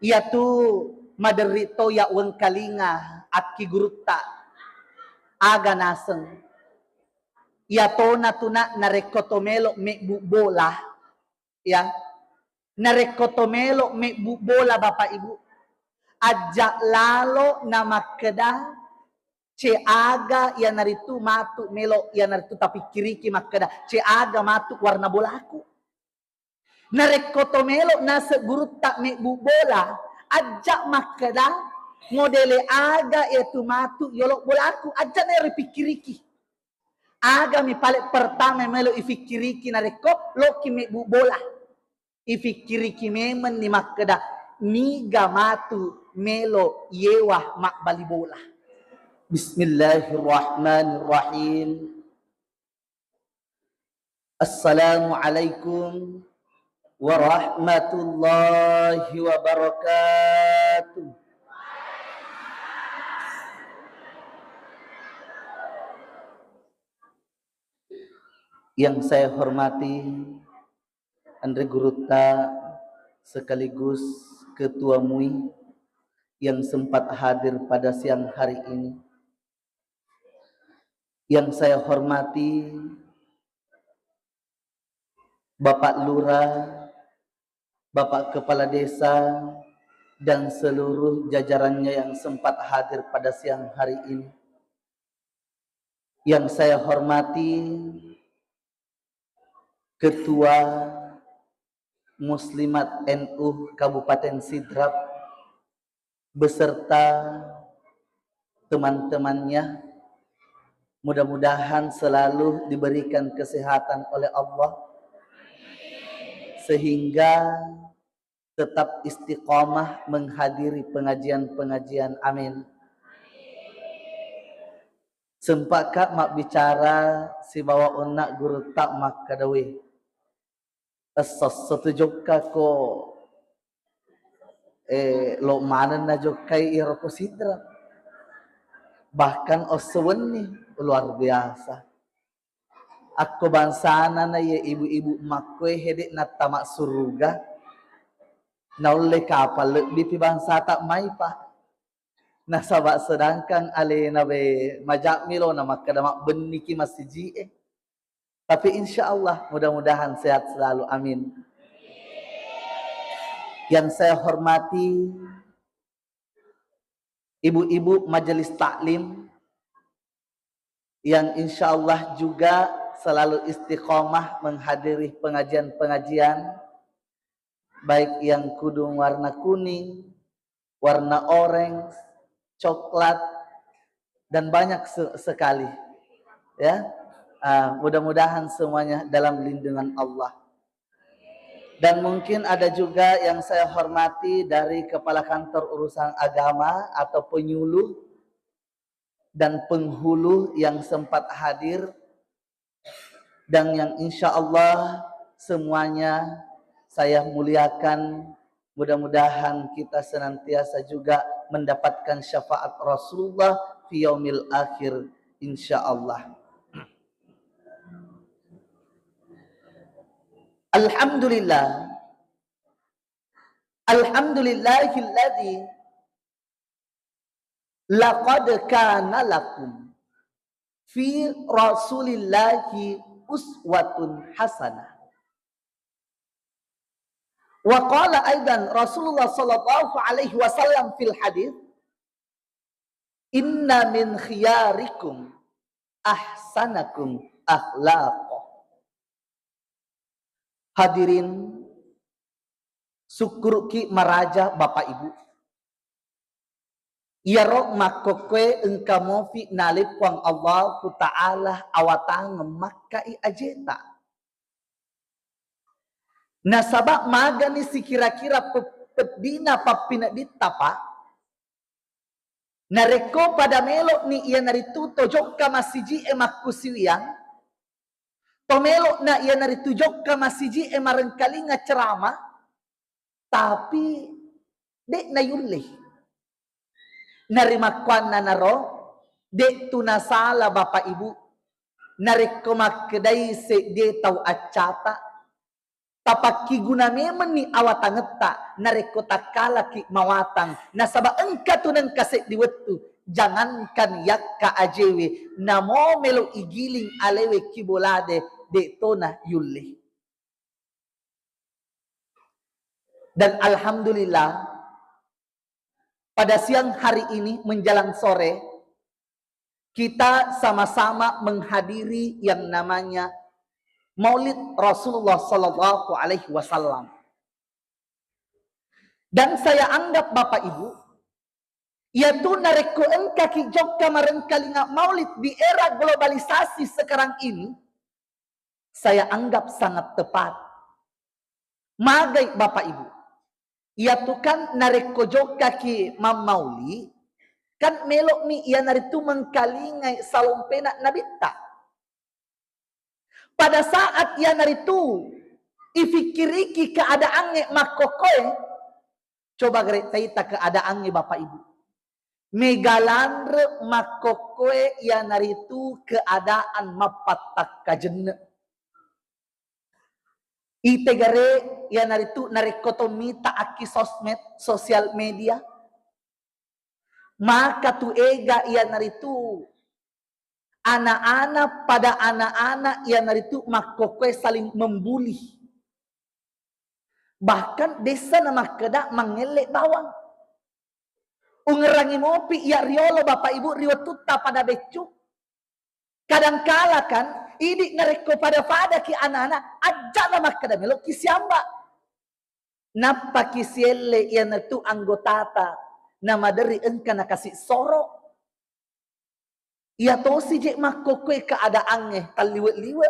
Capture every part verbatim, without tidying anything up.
Iyatu maderri to ya wengkalinga akki gurutta. Aga naseng. Iyatona tuna narekko to melo mebbu bola, ya. Narekko to melo mebbu bola, Bapak Ibu, ajja lalo namakkeda, ce aga iyanaritu matu melo, iyanaritu tapikkiriki makkeda, ce aga matu warna bolaku. Narekko to melo naseng gurutta mebbu bola, ajja makkeda, modele aga iyatu matu yolo bolaku, ajja na ripikkiriki. Aga mi pale pertama melo ifikkiriki narekko loki mebbu bola? Ifikkiriki memenni makkeda, niga matu melo yewa mabbali bola. Bismillahirrahmanirrahim. Assalamualaikum warahmatullahi wabarakatuh. Yang saya hormati Anre Gurutta sekaligus Ketua MUI yang sempat hadir pada siang hari ini. Yang saya hormati Bapak Lurah, Bapak Kepala Desa, dan seluruh jajarannya yang sempat hadir pada siang hari ini. Yang saya hormati Ketua Muslimat NU Kabupaten Sidrap beserta teman-temannya. Mudah-mudahan selalu diberikan kesehatan oleh Allah sehingga tetap istiqomah menghadiri pengajian-pengajian. Amin. Sempaka mabbicara sibawa onna gurutta makkeda, "We, esso-esso tu jokka ko, eh, lo maneng na jokkai iro ko Sidrap." Bahkan esso wenni, luar biasa. Akko bangsana na ye ibu-ibu makkoe hede nattama suruga, naulle kapang lebbipi bangsata mai, Pak. Nasaba sedangkan alena be majammi lo na makkeda mabbenniki masiji'e. Tapi insya Allah mudah-mudahan sehat selalu. Amin. Yang saya hormati ibu-ibu majelis taklim yang insya Allah juga selalu istiqomah menghadiri pengajian-pengajian, baik yang kudung warna kuning, warna orange, coklat, dan banyak se- sekali. Ya, ah, mudah-mudahan semuanya dalam lindungan Allah. Dan mungkin ada juga yang saya hormati dari Kepala Kantor Urusan Agama atau penyuluh dan penghulu yang sempat hadir dan yang insya Allah semuanya saya muliakan. Mudah-mudahan kita senantiasa juga mendapatkan syafaat Rasulullah fi yaumil akhir, insya Allah. Alhamdulillah. Alhamdulillahilladzi laqad kana lakum fi Rasulillahi uswatun hasanah. Wa qala aidan Rasulullah sallallahu alaihi wasallam fil hadis, "Inna min khiyarikum ahsanakum akhlaqa." Hadirin, sukkuruki maraja Bapak Ibu. Iyaro makkokkoe engka mofi nalai Puang Allahu Ta'ala awatangeng makkai ajeta. Nasaba magani sikira-kira pe- peddina pappineddinta, Pak. Narekko pada melo'ni iyanaritu to jokka masiji'e makkusiwiang, to melo'na iyanaritu jokka masiji'e marengkalinga ceramah, tapi de' nayulle. Narimakkuannanaro, de' tu nasala Bapak Ibu, narekko makkedai seddie tau accata, Tapakkiguna memenni awatangetta narekko takkalaki mawatang, nasaba engka tu nengka seddi wettu, jangankan yakka ajewe, namo melo igiling alewe kibolade, de tona yulle. Dan alhamdulillah, pada siang hari ini menjelang sore, kita sama-sama menghadiri yang namanya Maulid Rasulullah Sallallahu Alaihi Wasallam. Dan saya anggap, Bapak Ibu, yaitu narekko engkaki jokka marengkalinga maulid di era globalisasi sekarang ini, saya anggap sangat tepat. Magai, Bapak Ibu? Iyatu kan narekko jokkaki mammauli, kan melo'mi iyanaritu mengkalingai salompena Nabitta. Pada saat iyanaritu ifikkiriki keadaangnge makkokkoe, coba gare taita keadaangnge, Bapak Ibu. Mega lanre makkokkoe iyanaritu keadaan mappattakkajenna. Itegare iyanaritu narekko to mita akki sosmed, sosial media, maka tu ega iyanaritu anak-anak pada anak-anak iyanaritu makkokkoe saling membuli. Bahkan dessa na makkeda mangelle bawang. Ungerangi mopi iya riolo, Bapak Ibu, ri wettutta pada beccu. Kadangkala kan, idi narekko pada-padaki anak-anak, ajja'na makkeda meloki siamba. Nappaki sielle iyanatu anggotata, namaderri engka nakasi soro. Iya tosi je makkokkoe keadaangnge talliwe-liwe.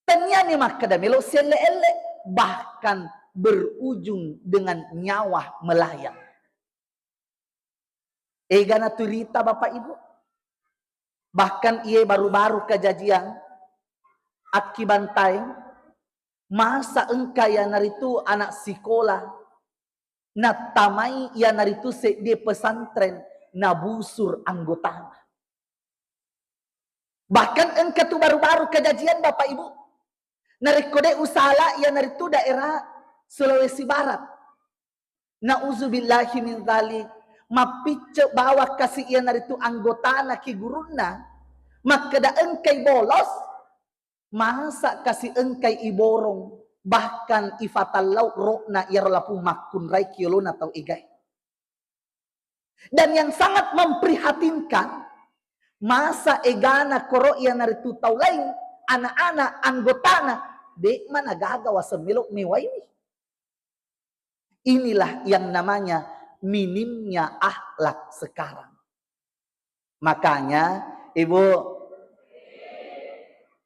Tenniani makkeda melo sielle-elle, bahkan berujung dengan nyawa melayang. Egana turita, Bapak Ibu. Bahkan iye baru-baru kajajiang akkibantaeng, masa engka iyanaritu anak sikola nattamai iyanaritu seddie pesantren nabusur anggotana. Bahkan engka tu baru-baru kajajian, Bapak Ibu. Narekko de usala iyanaritu daerah Sulawesi Barat. Nauzubillahi min dzalik. Mappicce bawang kasi iyanaritu anggotana ki gurunna. Makkeda engkai bolos, masa kasi engkai iborong, bahkan ifatallau ro'na iyaro lapung makkunrai ki yolona tau egae. Dan yang sangat memprihatinkan, masa egana koro iyanaritu tau laing, anak-anak, anggotana, de'ma nagaga waseng melo mewaiwi. Inilah yang namanya minimnya akhlak sekarang. Makanya, Ibu,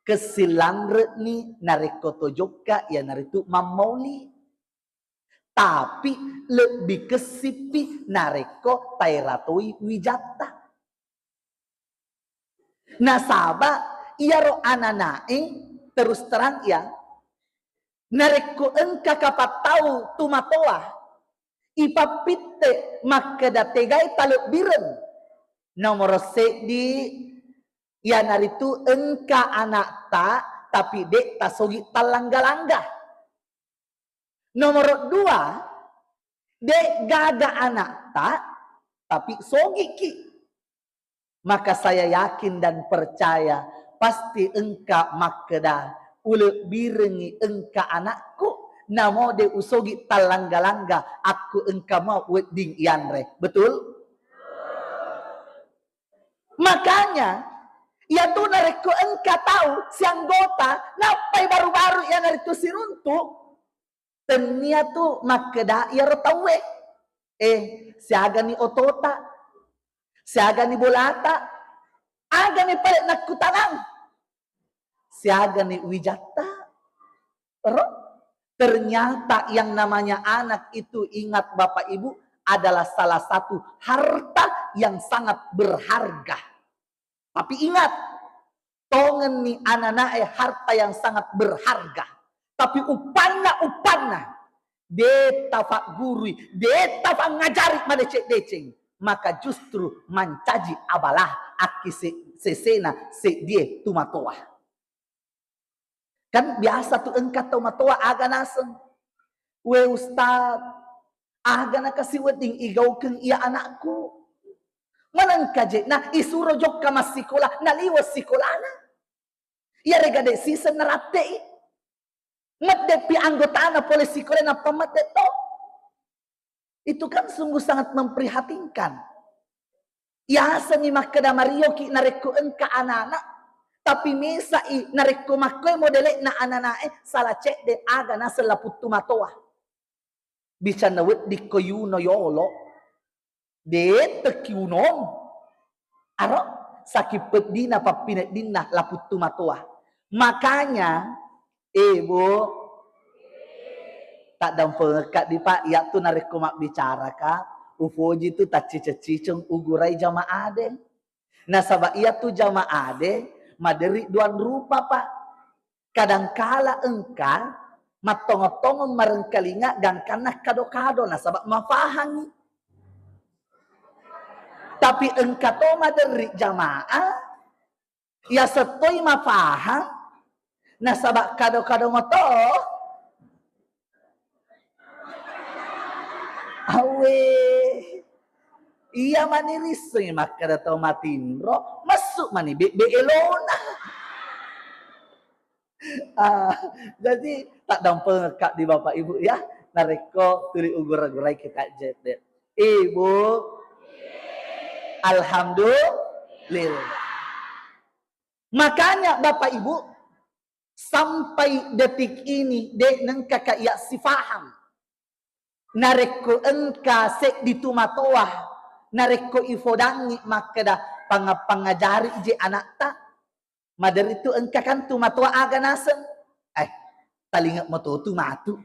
kessi lanre'ni narekko to jokka iyanaritu mammauli. Tapi lebbi kessippi narekko taeratoi wijatta. Nasaba iyaro ananae, terus terang ya, narekko engka kapattau tumatoa, ipappitte makkeda tegai talebbireng. Nomoro seddi, iyanaritu engka anakta tapi de tasogi tallangga-langga. Nomoro dua, de gaga anakta tapi sogiki. Maka saya yakin dan percaya pasti engka makkeda, ulebbirengi engka anakku, namo de usogi tallangga-langga akku engka mau wedding ianre. Betul? Makanya, iyatu narekko engka tau sianggota nappai baru-baru iyanaritu siruntu, tennia tu makkeda iyaro tauwe, eh, siagani otota, siagani bolata, agani pale nakkutanang, siagani wijatta. Ro? Ternyata yang namanya anak itu, ingat Bapak Ibu, adalah salah satu harta yang sangat berharga. Tapi ingat, tongenni ananae harta yang sangat berharga. Tapi upanna, upanna, de tafaggurui, de tafangajari madeceng-deceng, maka justru mancaji abalah akki se-, sesena seddie tumatoa. Kan biasa tu engka tau matoa aga naseng, "We Ustaz, aga nakasi wedding igaukeng iya anakku? Manengka je na isuro jokka massikola, naliwe sikolana. Iyarega de siseng narattei. Meddepi anggotana pole sikola nappa medde to." Itu kan sungguh sangat memprihatinkan. Yasemi makkeda marioki narekko engka anana, tapi mesai narekko makkoe modele'na ananae sala cedde aga naseng laputtu matoa. Bicanna weddikko yuno yolo, de tekki unon. Aro, sakit peddina pappineddinna laputtu matoa. Makanya, eh, Bu, taddampengekka di, Pak, iyatu narekko mabbicara ka, ufoji tu tacciceng-ciceng ugurai jamaah de. Nasaba iyatu jamaah de maderri duang rupa, Pak. Kadangkala engka mattongo-tongo marengkalinga gangkanna kado-kado nasaba mafahangi. Tapi engka to maderri jamaah, iya settoi mafahang, nasaba kado-kado moto. Awe. Iya mani rissengi makkeda tau matinro, massu mani bebbe elona. Ah, jadi taddampengekka di Bapak Ibu ya, narekko tuli ugura-gurai kita jede. Ibu, alhamdulillah. Makanya Bapak Ibu, sampai detik ini de nengka ka iya sifaham. Narekko engka seddi tu matoa, narekko ifodangi makkeda panga-, pangajari je anakta, maderri tu engka kan tu matoa aga naseng. Eh, talinge moto tu matu.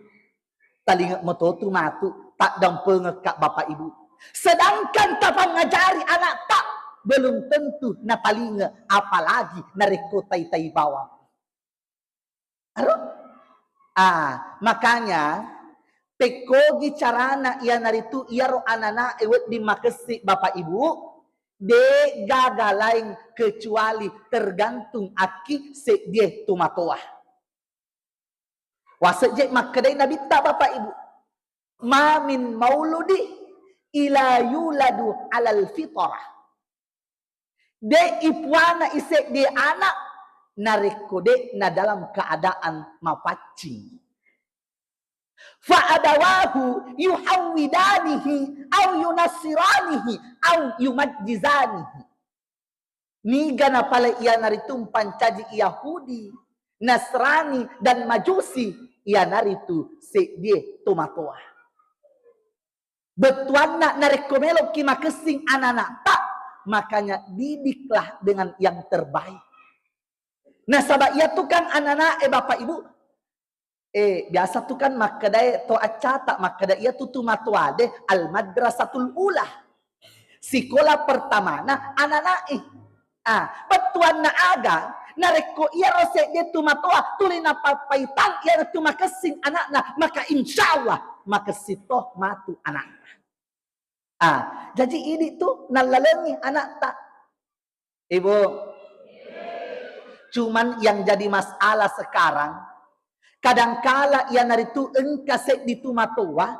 Talinge moto tu matu, taddampengekka Bapak Ibu. Sedangkan tapangajari anakta, belum tentu natalinge, apalagi narekko tai-tai bawang. Aro? Ah, makanya pekkogi carana iyanaritu iyaro ananae wedding makessi Bapak Ibu, de gaga laing kecuali tergantung akki seddie tu matoa. Wasejje makkedai Nabitta Bapak Ibu, "Ma min mauludi ila yuladu alal fitrah." De ipuana iseddie anak narekko de na dalam keadaan mapaccing. Fa abawahu yuhawwidanihi au yunassiranihi au yumajjizanihi. Niga napale iyanaritu mpancaji Yahudi, Nasrani, dan Majusi, iyanaritu seddie tomatoa. Bettuanna narekko meloki makessing anana'ta, makanya didiklah dengan yang terbaik. Nasaba iyatu kan anana'e, Bapak Ibu, eh, biasa tu kan makkedae to accata, makkeda iyatu tu matoade al madrasatul ula. Sikola pertamana anana'e. Ah, bettuanna aga, narekko iyaro sedde tu matoa tuli napappaitang iyaro tu makessing ana'na, maka insyaallah makessing to matu ana'na. Ah, jaji idi tu nallalengi ana'ta. Ibu, cuman yang jadi masalah sekarang, kadangkala iyanaritu engka seddi tu matoa,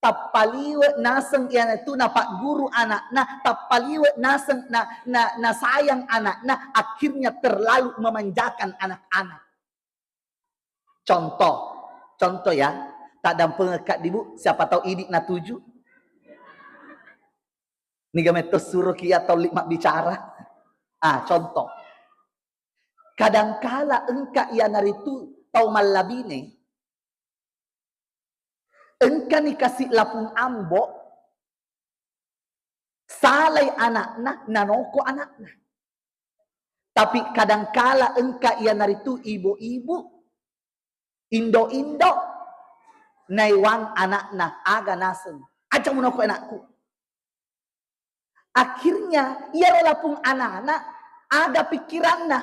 tappaliwe naseng iyanaritu napagguru ana'na, tappaliwe naseng na, na, nasayang ana'na, akhirnya terlalu memanjakan anak-anak. Contoh, contoh ya, taddampengekka di Bu, siapa tahu idi natuju. Niga metto suroki iya tolli mabbicara. Ah, contoh. Kadangkala engka iyanaritu tau mallabine, engkani kasi lapung ambo, salai ana'na, nanoko ana'na. Tapi kadangkala engka iyanaritu ibu-ibu, indo-indo, naiwang ana'na, aga naseng, "Aja munoko anakku." Akhirnya iyaro lapung anana aga pikiranna,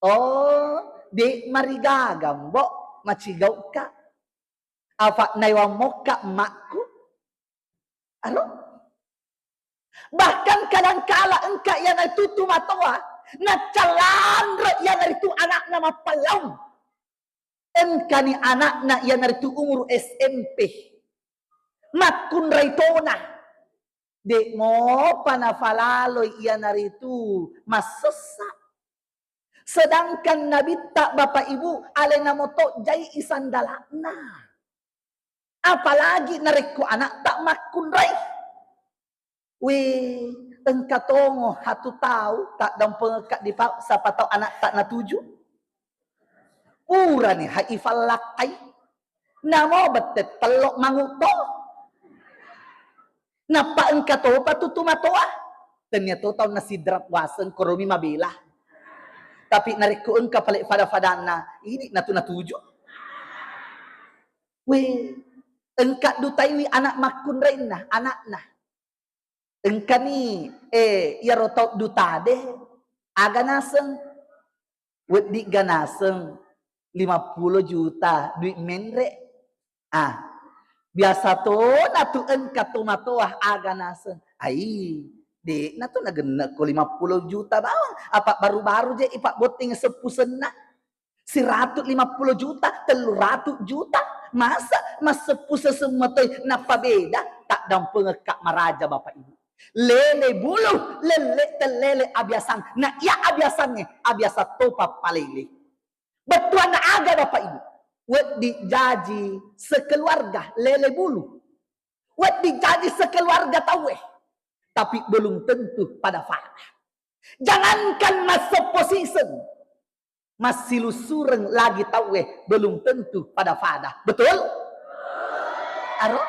"Oh, de marigaga mbo, macigauka. Afa naiwang mokka emakku." Aro? Bahkan kadangkala engka iyanaritu tu matoa, naccalanre iyanaritu anakna mappallaung. Engkani anakna iyanaritu umuru S M P. Makkunrai tona. De'mopa nafalaloi iyanaritu massessa. Sedangkan Nabitta, Bapak Ibu, alena moto jai isandala'na. Apalagi narekko anakta makkunrai. Wih, engka tongo hatu tau taddampengekka di pau, sapa tau anakta natuju? Purani hai ifallakkai. Namo bette tello manguto. Nappa engka topa tu tumatoa. Tennia to taunna sidrap waseng koromi mabela. Tapi narekko engka pale fada-fadanna, idi natu natuju. Weh, engka dutaiwi anak makkunrainna, anakna. Engkani, eh, iyaro tau dutade, aga naseng? Weddigga naseng lima puluh juta duit menre. Ah, biasa to natu engka tomatoa aga naseng. Ai, de'na to nagennekko lima puluh juta bawang. Apa baru-baru je ipabbotting seppusenna. Siratu lima puluh juta, telluratu juta. Masa masseppu seseng matoi nappa beda? Taddampengekka maraja, Bapak Ibu. Lele bulu, lelle tellele abiasang. Na iya abiasangnge, abiasa topa palele. Bettuanna aga, Bapak Ibu? Wedding jaji sekeluarga, lele bulu. Wedding jaji sekeluarga tauwe. Tapi belum tentu pada fada. Jangankan masseppo siseng, massilussureng lagi tauwe belum tentu pada fada. Betul? Aro?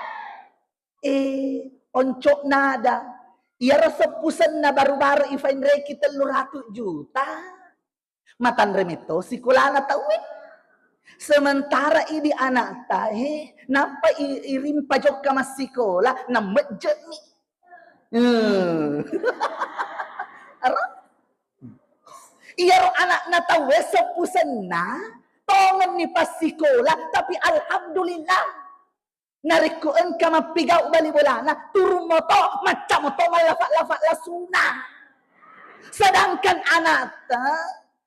Eh, oncok nada. Iyaro seppusenna baru-baru ifainreki telluratu juta. Matanre metto sikolana tauwe. Sementara idi anakta, he, nappa i-, irimpa jokka massikola, namejje'ni. Hmm. Aro? Iyaro anakna tauwe seppusenna, tongenni passikola, tapi alhamdulillah. Narekko engka mappigau bali bolana, turun moto, macca moto mallafa-lafa lasuna. Sedangkan anakta,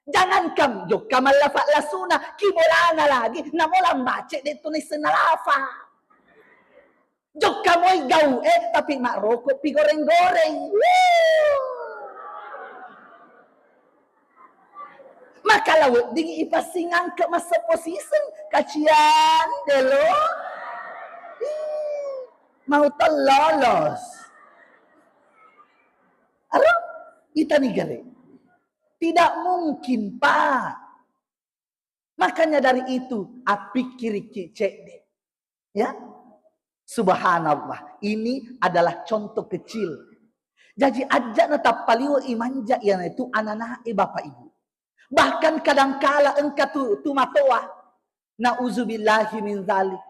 jangankan jokka mallafa lasuna, ki bolana lagi, namo lambace de tu naisseng nalafa. Jokka moi gau, eh, tapi makroko pi goreng-goreng. Wuh. Maka la wedding ipassingangke masseppo siseng, kacian delo. Ih, mau tau lolos. Aro, itani gare. Tidak mungkin, Pak. Makanya dari itu, appikkirikki cedde. Ya. Subhanallah, ini adalah contoh kecil. Jaji, ajja'na tappaliwe i manja iyanaritu anana'e, Bapak Ibu. Bahkan kadangkala engka tu, tu matoa, nauzubillahi min zalik.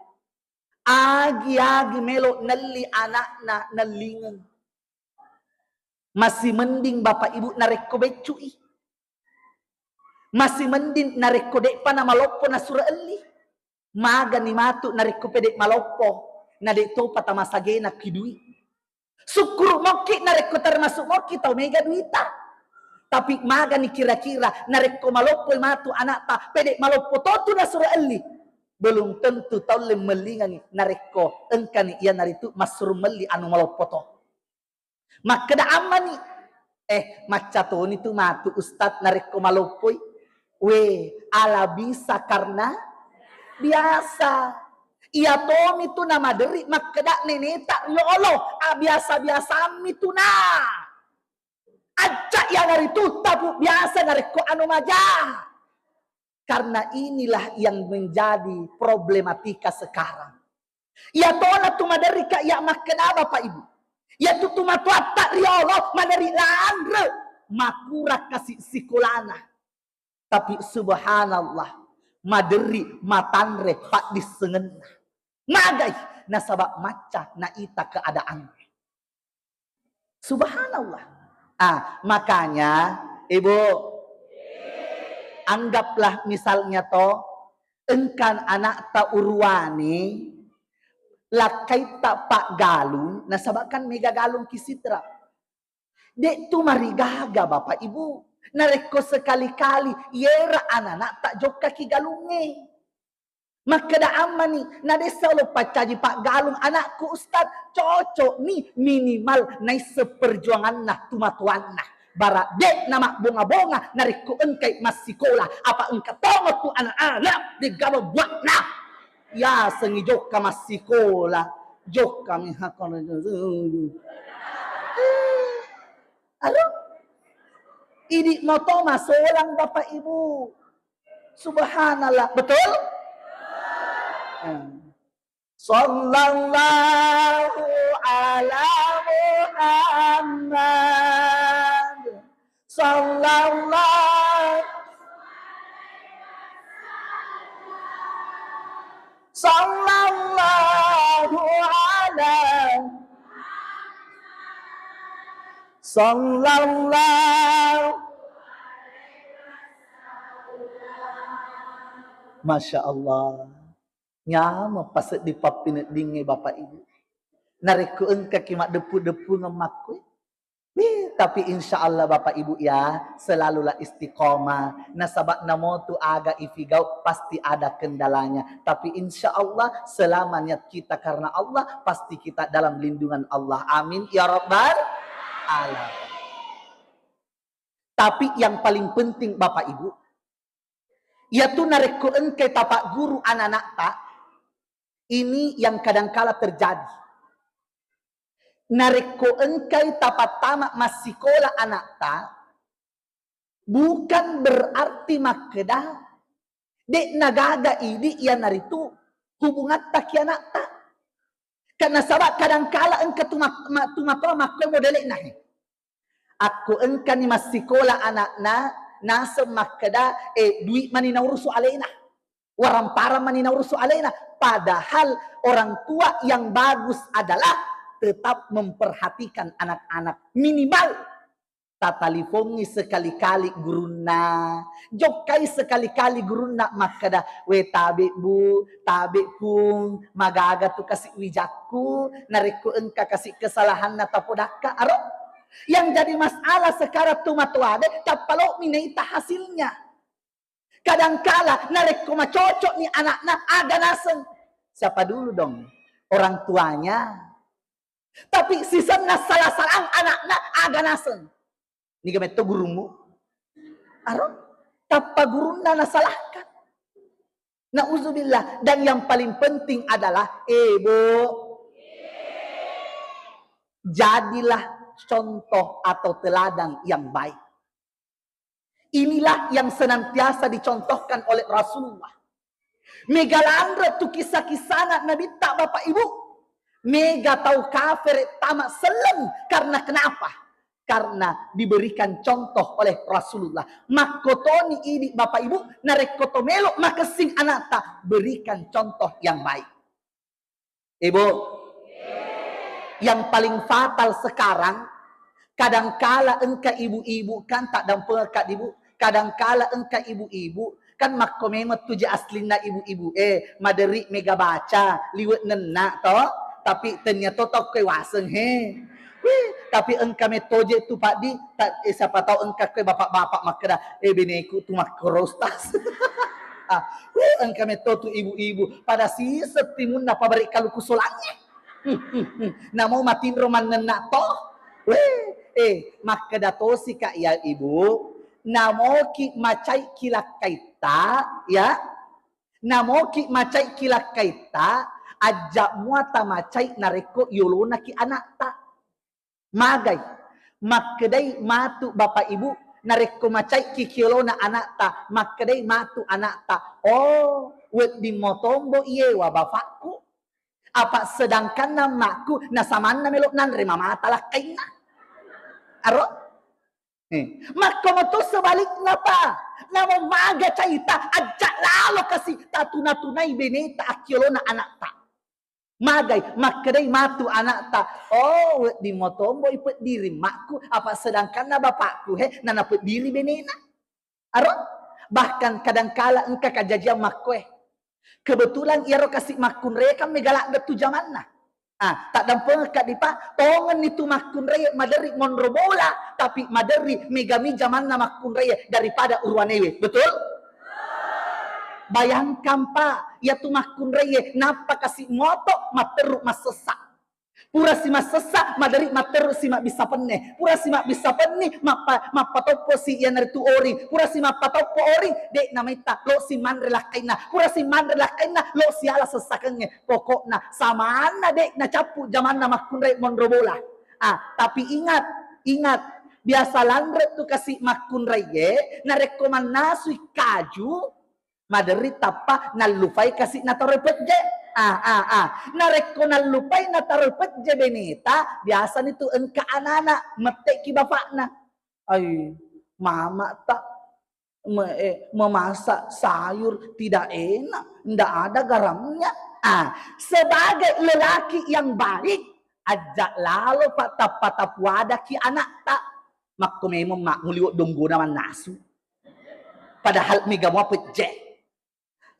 Agi-agi melo nelli anakna nellingeng. Masih mending Bapak Ibu narekko beccu'i. Masih mending narekko de'pa namaloppo nasuro elli. Magani matu narekko pede maloppo, na de topa tamasagena ki dui. Sukkuru mokki narekko termasuk mokki tau mega duita. Tapi magani kira-kira narekko maloppoi matu anakta, pede maloppo totu nasuro elli. Belum tentu taulle mellingangi narekko engkani iyanaritu massuru melli anu maloppo to. Makkeda ammani, eh, macca toni tu matu Ustaz narekko maloppoi. We, ala bisa karena biasa. Iya tomi tu namaderri makkeda neneta riolo, abiasa-biasammi tu na. Acca iyanaritu tabu biasa narekko anu maja. Karena inilah yang menjadi problematika sekarang. Iya tona tu maderri ka iya makkeda Bapak Ibu. Iya tu tu matuatta riolo maderri lanre makura kasi sikolana. Tapi subhanallah, maderri matanre paddissengenna. Magai nasaba macca naita keadaanna. Subhanallah. Ah, makanya, Ibu, anggaplah misalnya to, engkan anakta uruwane, lakkaitta paggalung, nasaba kan mega galung ki sitra. De tu marigaga, Bapak Ibu. Narekko sekali-kali yera ananakta jokkaki galungnge. Makkeda ammani, nadessa lo paccaji paggalung anakku Ustaz, cocok ni minimal naisseng perjuanganna tumatoanna. Bara de namabbonga-bonga narekko engkai massikola, apa engka tongo tu anak-anak degaga buatna. Yasengi jokka massikola, jokka mi hakon. Aro? Idi moto masolang Bapak Ibu. Subhanallah, betul? Hmm. Sallallahu ala Muhammad. Sallallahu, sallallahu ala, sallallahu. Masya Allah. Nyameng pasedding pappineddingnge Bapak Ibu. Narekko engkaki maddeppu-deppungeng makkue. Nih, tapi insya Allah Bapak Ibu ya, selalulah istiqomah. Nasaba namotu aga ipigau pasti ada kendalanya. Tapi insya Allah selama niat kita karena Allah, pasti kita dalam lindungan Allah. Amin ya rabbal alamin. Tapi yang paling penting Bapak Ibu, yaitu narekko engkai tapagguru anak-anakta, ini yang kadangkala terjadi. Narekko engkai tapattama massikola anakta, bukan berarti makkeda de nagaga idi iyanaritu hubungatta ki anakta. Karena saba kadangkala engka tuma-, ma-, tumatoa makkoi modele'na he. Akko engkani massikola anakna, naseng makkeda, eh, dui mani naurusu alena. Warang-parang mani naurusu alena. Padahal orang tua yang bagus adalah tetap memperhatikan anak-anak. Minimal tatalipongi sekali-kali gurunna, jokkai sekali-kali gurunna makkeda, "We tabe Bu, tabe Pung, magaga tu kasi wijakku, narekko engka kasi kesalahanna tapodakka aro." Yang jadi masalah sekarang tu matoade, tappalomi naita hasilnya. Kadangkala narekko macocok ni anakna, aga naseng. Siapa dulu dong? Orang tuanya. Tapi sisenna salah-salah anakna, aga naseng. Niga metto gurummu? Aro? Tappa gurunna nasalahkan. Nauzubillah. Dan yang paling penting adalah, eh, Bu, jadilah contoh atau teladan yang baik. Inilah yang senantiasa dicontohkan oleh Rasulullah. Mega lanre tu kisah-kisahna Nabitta, Bapak Ibu. Mega tau kafir tama selleng. Karena kenapa? Karena diberikan contoh oleh Rasulullah. Makkotoni idi, Bapak Ibu, narekko to melo makessing anakta, berikan contoh yang baik. Ibu, yang paling fatal sekarang, kadangkala engka ibu-ibu kan, tak dampengka di Bu, kadangkala engka ibu-ibu kan makko memang tu je aslinna ibu-ibu, eh, maderi mega baca, liwe nenna to, tapi tenia to tau koe waseng he. Wih, tapi engka metto je tu Pak di, ta-, eh, siapa tahu engka koe bapak-bapak makkeda, eh, beneku tu makkoro Ustaz. Ah, wih, engka metto tu ibu-ibu, pada siseng timunna pabari kaluku solangnge. Hmm, hmm, hmm. Namo matinro mannenna to. Weh, eh, makkeda tosi ka ya ibu, namoki macai ki lakkaitta, ya. Namoki macai ki lakkaitta, ajja mua tamacai narekko yolona ki anakta. Magai, makkedai matu bapak ibu, narekko macai ki kiolona anakta, makkedai matu anakta, oh, wedding motombo iyewa bapakku. Apa sedangkanna makku nasamanna melo nanre mamata lakkainna. Aro? Eh, makko meto sebalikna, Pa. Namo maga caita, ajja lalo kasi tatuna-tunai beneta akkiolona anakta. Magai, makkedai matu anakta, oh, wedding motombo ipeddiri makku, apa sedangkanna bapakku he, nanapeddiri benena. Aro? Bahkan kadangkala engka kajajiang makkoe. Kebetulan iyaro kasi makkunraie kan mega ladde tu jamanna. Ah, taddampengekka dipa, tongenni tu makkunraie maderri monro bola, tapi maderri megami jamanna makkunraie daripada uruanewe. Betul? Bayangkan, Pak, iyatu makkunraie, nappa kasi moto, matteru massessa. Pura si massessa, maderi matteru si mabbissa penne. Pura si mabbissa penni, mappa-, mappatoppo si iyanaritu oring. Pura si mappatoppo oring, de' namaitta, lo si manre lakkainna. Pura si manre lakkainna, lo si ala sessakengnge. Pokokna, samanna de' nacappu jamanna makkunrai monro bola. Ah, tapi ingat, ingat, biasa lanre tu kasi makkunraie, narekko mannasui kaju, maderri tappa nallupai kasi nataroi pejje. Ah, ah, ah. Narekko nallupai nataroi pejje beneta, biasani tu engka anana, metteki bapakna. Ai, mama ta me-, eh, memasak sayur tidak enak, ndak ada garamnya. Ah, sebagai lelaki yang baik, ajak lalo pa tappa tapuadaki anakta. Makko memang mak muli weddonggona mannasu. Padahal mega mua pejje.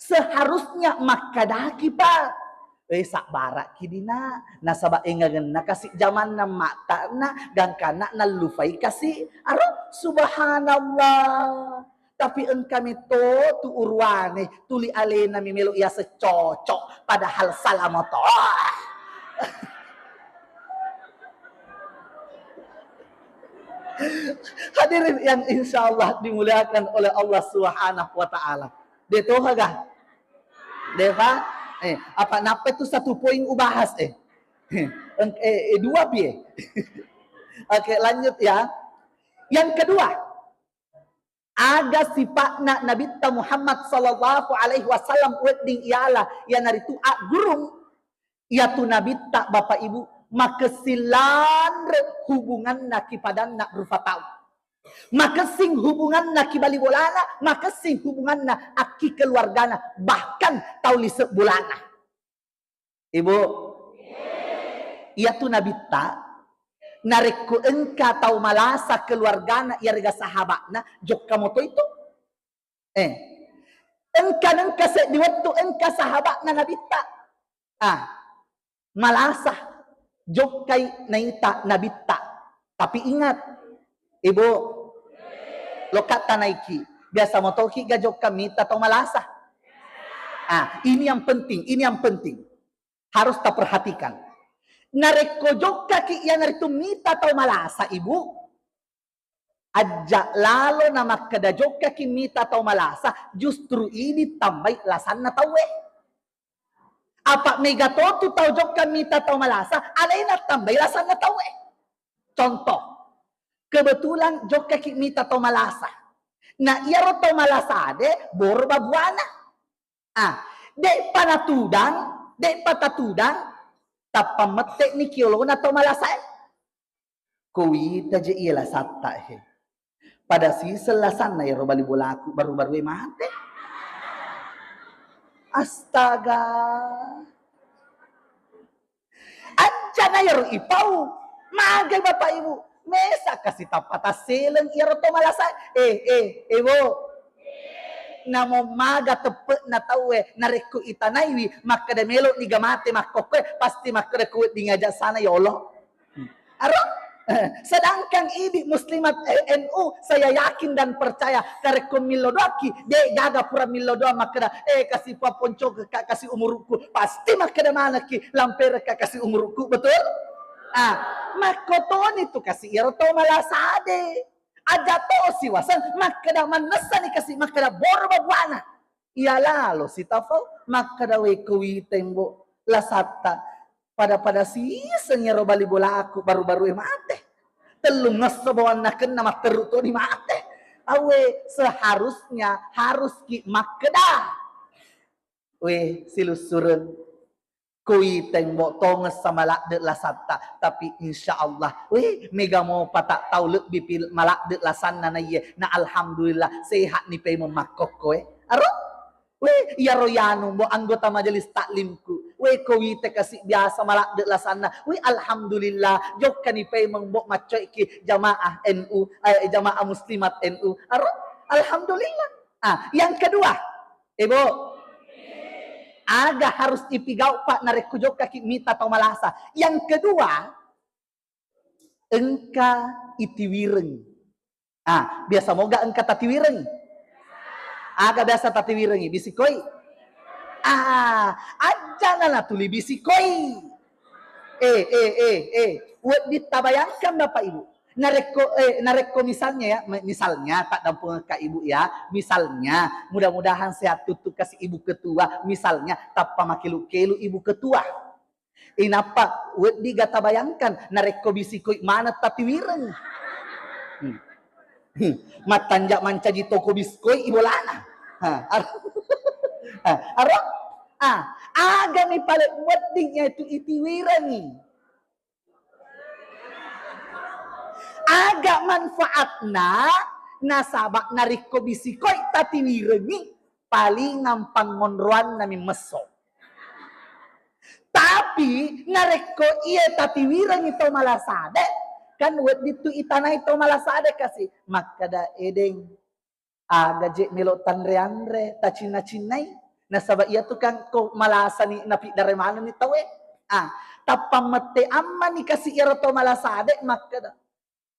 Seharusnya makkadaki, Pak. Eh, sabbaraki dina, nasaba engagenna kasi jamanna mattana, gangkana nallupai kasi. Aro, subhanallah. Tapi engka metto tu uruane, tuli alena mi melo iyaseng cocok, padahal salah moto. Hadirin yang insya Allah dimuliakan oleh Allah Subhanahu wa Ta'ala. De toha ga? De pa? Eh, apa nappa itu satu poin ubahas eh? Eh, eh, eh, dua pi eh? Oke, lanjut ya. Yang kedua, aga sipa'na Nabitta Muhammad sallallahu alaihi wasallam wedding iala, iyanaritu aggurung. Iyatu Nabitta, Bapak Ibu, makessing lanre hubunganna ki padanna rufa tau. Makessing hubunganna ki bali bolana, makessing hubunganna akki keluargana, bahkan tau lise bolana. Ibu, iyatu Nabitta, narekko engka tau malasa keluargana iyarega sahaba'na, jokka moto itu. Eh, engka, engka seddi wettu engka sahaba'na Nabitta. Ah, malasa jokkai naita Nabitta. Tapi ingat, Ibu, lokka tanaiki, biasa motoki ga jokka mita tau malasa. Ah, ini yang penting, ini yang penting. Harus taperhatikan. Narekko jokkaki iyanaritu mita tau malasa, Ibu, ajja lalo na makkeda jokkaki mita tau malasa, justru ini tambai lasanna tauwe. Apa mega totu tau jokka mita tau malasa, alena tambai lasanna tauwe. Contoh, kebetulan jokkaki mita tau malasa. Na iyaro tau malasa de boro babuana. Ah, de'pa natudang, de'pa tatudang, tappa mette'ni ki olona tau malasae. Ko wita je iya lasatta he. Pada siseng lasanna iyaro bali bolaku baru-barue mate. Astaga. Ajjana iyaro ipau. Magai Bapak Ibu. Mesa kasi tappa tasseleng iyaro to malasa. Eh, eh, eh, Bo. Namo maga teppe'na tauwe, narekko itanaiwi, makkeda melo'ni ga mate makkokkoe, pasti makkeda ku wedding aja sana, ya Allah. Aro? Sedangkan idi muslimat, eh, N U, saya yakin dan percaya, narekko millo doakki, de gaga pura millo doa makkeda, eh, kasi paponcoke ka kasi umurukku, pasti makkeda manekki, lampere ka kasi umurukku, betul? Ah, makkotoni tu kasi iyaro to malasade. Aja to siwaseng makkeda mannessani kasi makkeda boro babuana. Iya lalo sitafau makkeda, weko witeng bo lasatta pada-pada siseng iyaro bali bolaku baru-barue mate. Tellungngesso bawanna kenna matteru toni mate. Awe, seharusnya haruski makkeda. We, silussureng. Ko witeng bo tongeng sa maladde lasatta, tapi insya Allah, we, mega mopa ta tau lebbi pi maladde lasanna naiye, na alhamdulillah sehat ni paimeng makkokkoe. Aro? We, iyaro yanu bo anggota majelis taklimku. We, ko wite kasi biasa maladde lasanna. We, alhamdulillah, jokka ni paimeng bo maccoiki jamaah N U, eh, jamaah muslimat N U. Aro? Alhamdulillah. Ah, yang kedua, Ebo, aga harus ipigau, Pak, narekko jokkaki mita tau malasa. Yang kedua, engka itiwireng. Ah, biasa moga engka tatiwireng? Aga biasa tatiwirengngi, bisikoi? Ah, ajjana natuli bisikoi. Eh, eh, eh, eh. Wedding tabayangkan Bapak Ibu. Narekko, eh, narekko misalnya ya, mi-, misalnya, taddampengekka Ibu ya, misalnya, mudah-mudahan sehat tuttu kasi Ibu Ketua, misalnya, tappa makelu-kelu Ibu Ketua. Inappa weddiga tabayangkan narekko bisikoi maneng tatiwireng. Hmm. Hmm. Mattanja mancaji toko bisikoi ibolana. Ha, ar-, ha, aro? Ah, agami pale wedding yaitu itiwirengi. Aga manfaatna nasaba narekko bisikoi tatiwirengi palingang pangonroanna mi messo. Tapi narekko iye tatiwirengngi to malasade, kan wedding tu itanai to malasade kasi. Makkeda, "Edeng, aga je melo tanre-anre, tacinna-cinnai?" Nasaba iyatu kan ko malasani napiddare manenni tauwe. Ah, tappa mette ammani kasi iyaro to malasade makkeda,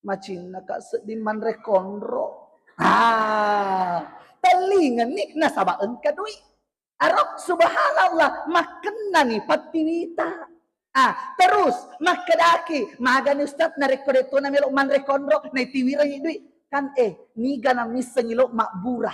"Macinnaka sedding manre konro." Ah, tellingenni nasaba engka dui. Aro, subhanallah, makkennani pattiwita. Ah, terus makkedaki, "Magani Ustaz, narekko de tona melo manre konro, naitiwirengi dui?" Kan, eh, niga namissengi lo mabbura.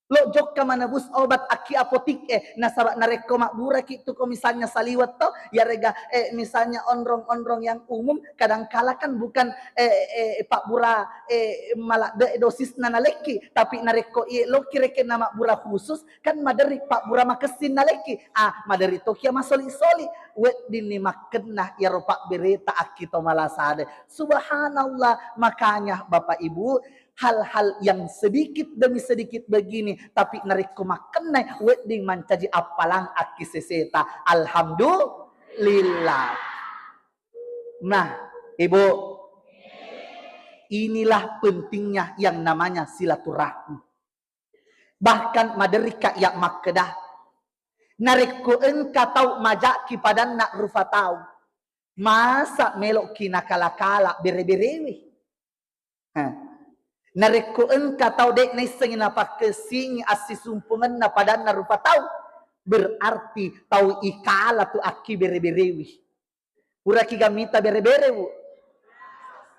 Lo jokka manebus obat akki apotik e, nasaba narekko mabburaki tu ko misalnya saliwet to, yarega, eh, misalnya onrong-onrong yang umum, kadangkala kan bukan, eh, eh, pabbura, eh, maladde dosisna nalekki, tapi narekko iye loki rekenna mabbura khusus, kan maderri pabbura makessing nalekki. Ah, maderri tokia masoli-soli. Weddinni makkenna iyaro pabbereta akki to malasade. Subhanallah, makanya Bapak Ibu, hal-hal yang sedikit demi sedikit begini, tapi narekko makkennai, wedding mancaji appalang akki seseta. Alhamdulillah. Nah, Ibu, inilah pentingnya yang namanya silaturahmi. Bahkan maderrika iya makkeda, narekko engka tau majaki padanna rufa tau, masa meloki nakala-kala bere-berewe? Heh. Narekko engka tau de naissengi napakkessingi assisumpungenna padanna rupa tau, berarti tau ikala tu akki bere-berewi. Puraki gammita bere-bere, Bu?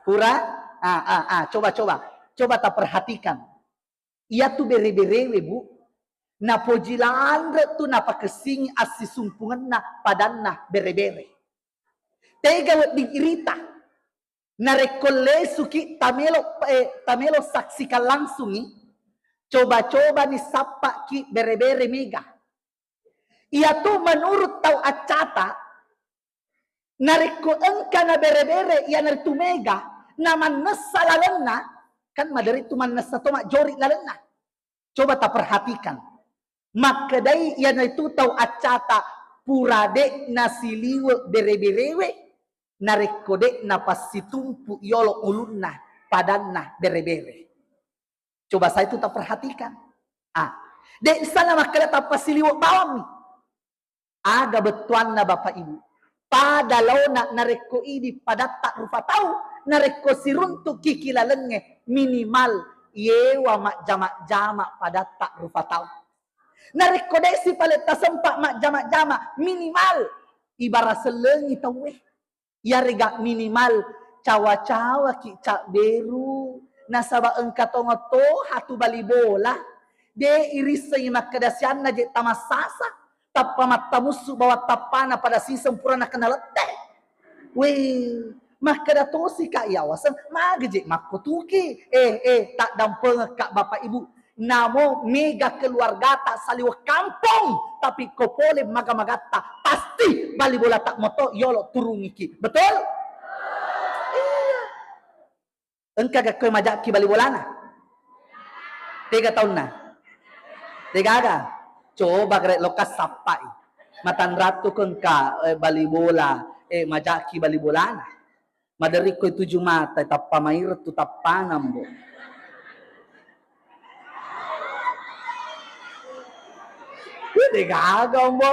Pura? Ah, ah, ah, coba, coba. Coba taperhatikan. Iyatu bere-berewe, Bu, napoji lanre tu napakessingi assisumpungenna padanna bere-bere. Tega wedding irita. Narekko lesuki tamelo, eh, tamelo saksikan langsungi, coba-cobani sappaki bere-bere mega. Iyatu menurut tau accata, narekko engka na bere-bere iyanaritu mega, na mannessa lalenna, kan maderri tu mannessa to majjori lalenna. Coba taperhatikan. Makkedai iyanaritu tau accata pura de nasiliwe bere-berewe, narekko de napassitumpu yolo ulunna padanna bere-bere. Coba saya itu taperhatikan. Ah, de sana makkeda tappasiliwe bawammi. Aga bettuanna Bapak Ibu? Pada laona narekko idi padatta rufa tau, narekko siruntuki ki lalengnge, minimal yewa majjama-jama padatta rufa tau. Narekko de'si pale tasempa majjama-jama, minimal ibara sellengi tauwe. Iyarega minimal cawa-cawaki cabberu, nasaba engka tonga toha tu bali bola, de irissengi makkeda sianna je tamassasa, tappa mattamussu bawang tappana pada siseng pura nakenna lette. Weh, makkeda tosi ka iyawaseng, magi je makkotuki. Eh, eh, taddampengekka Bapak Ibu, namo mega keluargata saliweng kampong, tapi ko pole maga-magatta, pasti bali bola tak moto yolo turungiki. Betul? Iya. Engka gakkoe majakki bali bolana? Tega taunna? Tegaga? Coba kere lokka sappai. Matanrattu ko engka, eh, bali bola, eh, majakki bali bolana. Maderri ko tuju mata, tappa maireng tu tappana, Mbo. Wih, degaga, Mbo.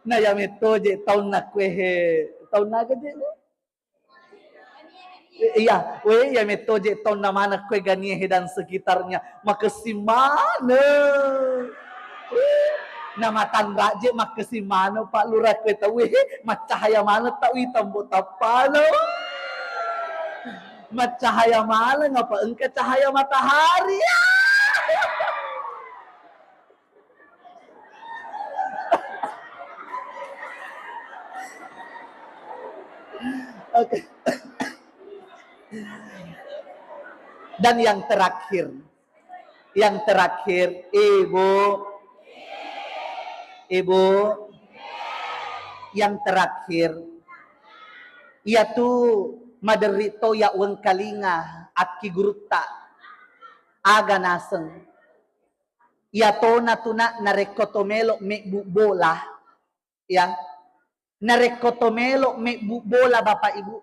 Na iya metto je taunna kue he. Taunna aga je, Mbo? Iya, we, iya metto je tonna maneng koe Ganie dan sekitarnya. Makessing maneng. Namatanra je makessing maneng, Pak Lurah, koe tau, we, maccahaya maneng tau, itambo tappana. Maccahaya maneng apa engka cahaya matahari. Oke. Dan yang terakhir, yang terakhir, Ibu, Ibu, yang terakhir, iyatu maderri to ya wengkalinga akki gurutta, aga naseng. Iyatona tuna narekko to melo mebbu bola, ya. Narekko to melo mebbu bola, Bapak Ibu,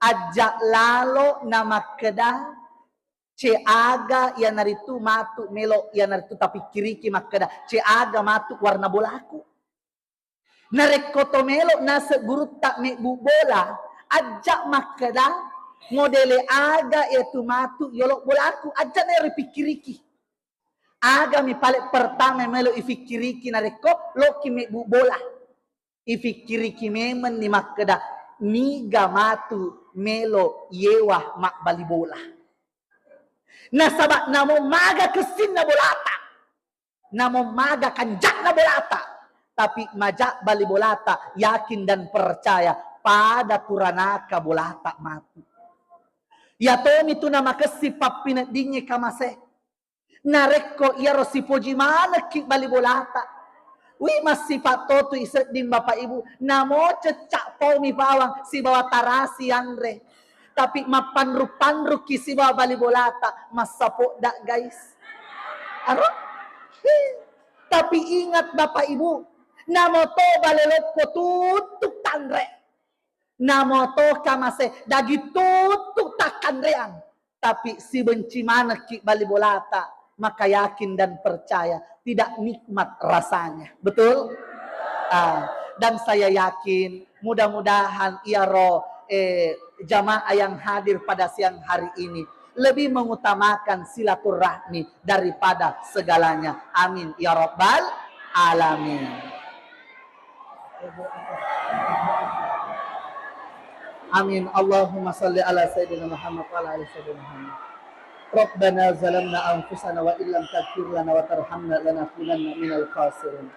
ajja lalo namakkeda, ce aga iyanaritu matu melo, iyanaritu tapikkiriki makkeda, ce aga matu warna bolaku. Narekko to melo naseng gurutta mebbu bola, ajja makkeda, modele aga iyatu matu yolo bolaku, ajja na ripikkiriki. Agami pale pertama melo ifikkiriki narekko loki mebbu bola? Ifikkiriki memenni makkeda, niga matu melo yewa mabbali bola. Nasaba namo maga kessinna bolata, namo maga kanja'na bolata, tapi maja bali bolata, yakin dan percaya pada turanaka bolata matu. Iyatomi tu namakessi pappineddingnge kamase. Narekko iyaro sipoji manekki bali bolata, wi, massipa totu isedding Bapak Ibu, namo cecca paumi bawang sibawa tarasi yanre. Tapi mappanru-panrukki sibawa bali bolata, massapodda, guys. Aro? Hi. Tapi ingat Bapak Ibu, namo to bale lokko tuttuk tanre. Namo to kamase daging tuttuk takkanreang, tapi sibenci manekki bali bolata, maka yakin dan percaya tidak nikmat rasanya. Betul? Ah, dan saya yakin mudah-mudahan iyaro, eh, jamaah yang hadir pada siang hari ini lebih mengutamakan silaturahmi daripada segalanya. Amin ya rabbal alamin. Amin. Allahumma salli ala Sayyidina Muhammad wa ala ali Sayyidina Muhammad. Rabbana zalamna anfusana wa illam taghfir lana wa tarhamna lanakunanna minal khasirin.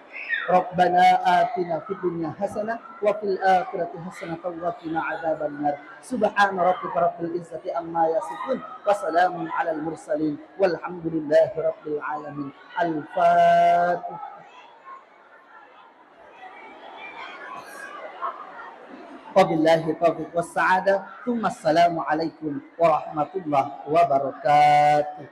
Rabbana atina fid dunya hasanah wa fil akhirati hasanatan wa qina adzabannar. Subhana rabbika rabbil izzati amma yasifun wa salamun alal mursalin walhamdulillahi rabbil alamin. Al-Fatihah. Wabillahi taufiq wassa'adah. Tsumma assalamu alaikum warahmatullahi wabarakatuh.